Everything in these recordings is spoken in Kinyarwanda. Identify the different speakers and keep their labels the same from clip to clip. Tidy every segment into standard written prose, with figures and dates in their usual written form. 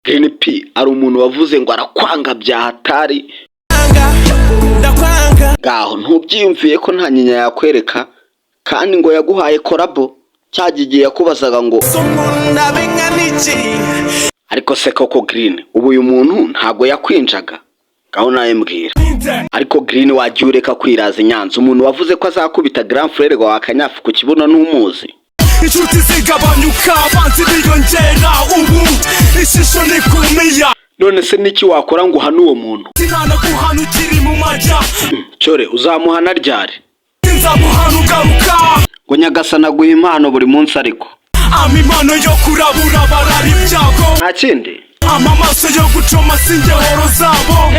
Speaker 1: Green P ari umuntu wavuze ngo arakwanga bya hatari.
Speaker 2: Ndakwanga.
Speaker 1: Ngaho ntubyiyumviye ko nta nyinya yakwereka, kandi ngo yaguhaye collabo cya gihe yakubazaga ngo
Speaker 2: Unkunda bingana iki?
Speaker 1: Ariko se koko Green, ubu uyu muntu ntabwo yakwinjaga? Ngaho nawe mbwira. Ariko Green, wagiye ureka kwiraza i Nyanza? Umuntu wavuze ko azakubita grand frère wawe akanyafu ku kibuno ntumuzi?
Speaker 2: Inshuti zigabanyuka, abanzi biyongera, ubu ishusho ni kumiya.
Speaker 1: None se niki wakora ngo uhane uwo muntu?
Speaker 2: Sinanaguhana ukiri mu majya.
Speaker 1: Cyore, uzamuhana ryari?
Speaker 2: Nzaguhana ugaruka.
Speaker 1: Ngo Nyagasana aguha impano buri munsi, ariko
Speaker 2: Ama impano yo kurabura barara ibyago.
Speaker 1: Nta kindi.
Speaker 2: Ama amaso yo gucoma singehoro zabo.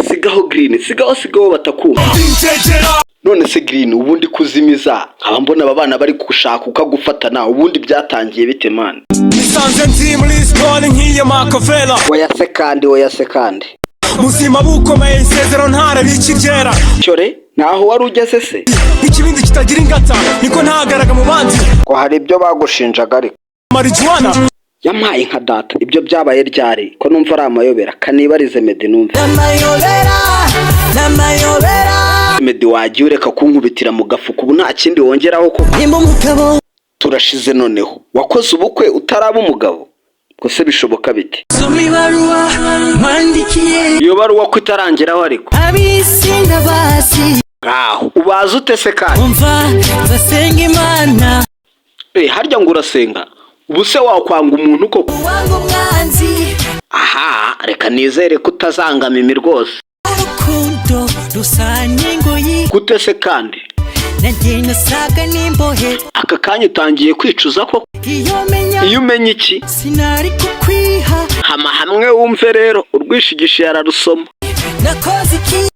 Speaker 1: Sigaho Green, sigaho, sigaho batakumva.
Speaker 2: Injegera.
Speaker 1: None se Green, ubundi kuzimiza nkaba mbona aba bana bari gushaka ukagufatana, ubundi byatangiye bite, man?
Speaker 2: Nisanze ndi muri siporo nk'iya Makavela.
Speaker 1: Oya se kandi, oya se kandi.
Speaker 2: Muzima bukomeye, isezero ntarabika iryera.
Speaker 1: Cyore, ntaho wari ugeze se?
Speaker 2: Ikibindi kitagira ingata niko ntagaraga mu bandi.
Speaker 1: Ngo hari ibyo bagushinjaga ariko.
Speaker 2: Marijuana.
Speaker 1: Yampaye nka data, ibyo byabaye ryari ko numva ari amayobera? Kanibarize Meddy numve.
Speaker 3: N'amayobera, n'amayobera.
Speaker 1: Meddy, wagiye ureka kunkubitira mu gafuka? Ubu nta kindi wongeraho koko?
Speaker 3: Nimba umugabo.
Speaker 1: Turashize noneho. Wakoze ubukwe utaraba umugabo? Ubwo se bishoboka bite?
Speaker 3: Soma ibaruwa nkwandikiye.
Speaker 1: Iyo baruwa ko itarangeraho ariko?
Speaker 3: Ab'isi ndabazi.
Speaker 1: Ngaho ubaza ute se kandi?
Speaker 3: Umva, nzasenga Imana.
Speaker 1: Eh, harya ngo urasenga? Ubu se wakwanga umuntu koko?
Speaker 3: Wanga umwanzi.
Speaker 1: Aha, reka nizere ko utazanga Mimi rwose.
Speaker 3: Urukundo rusa n'ingoyi.
Speaker 1: Gute se kandi?
Speaker 3: Nanjye nasaga n'imbohe.
Speaker 1: Aka kanya utangiye kwicuza koko?
Speaker 3: Iyo menya.
Speaker 1: Iyo umenya iki?
Speaker 3: Sinari kukwiha.
Speaker 1: Hama hamwe wumve rero, urwishigishiye ararusoma.
Speaker 3: Nakoze iki?